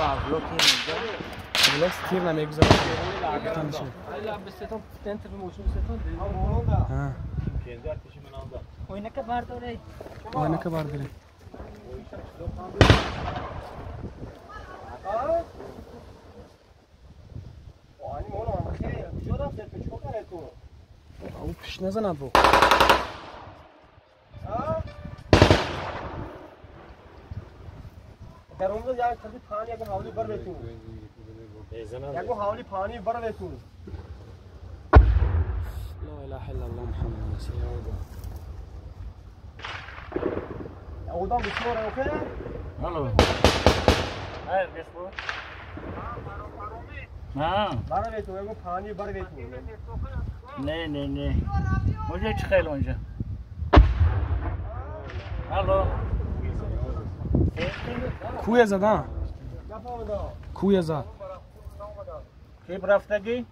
Авлок тир намегузарад. Ойнака бардоре. Ӯ пиш назанад бо. در اون یک کسی پانی یک حوالی بر تو یک حوالی پانی بر تو. لا اله الا الله محمد رسول الله. اودام بسیار اوکی. الو. هر بسپو. نه. بر تو یک پانی بر تو. نه نه نه. اونجا چه خیلی اونجا. الو. کوی زدن. کوی زد. کی رفتگی؟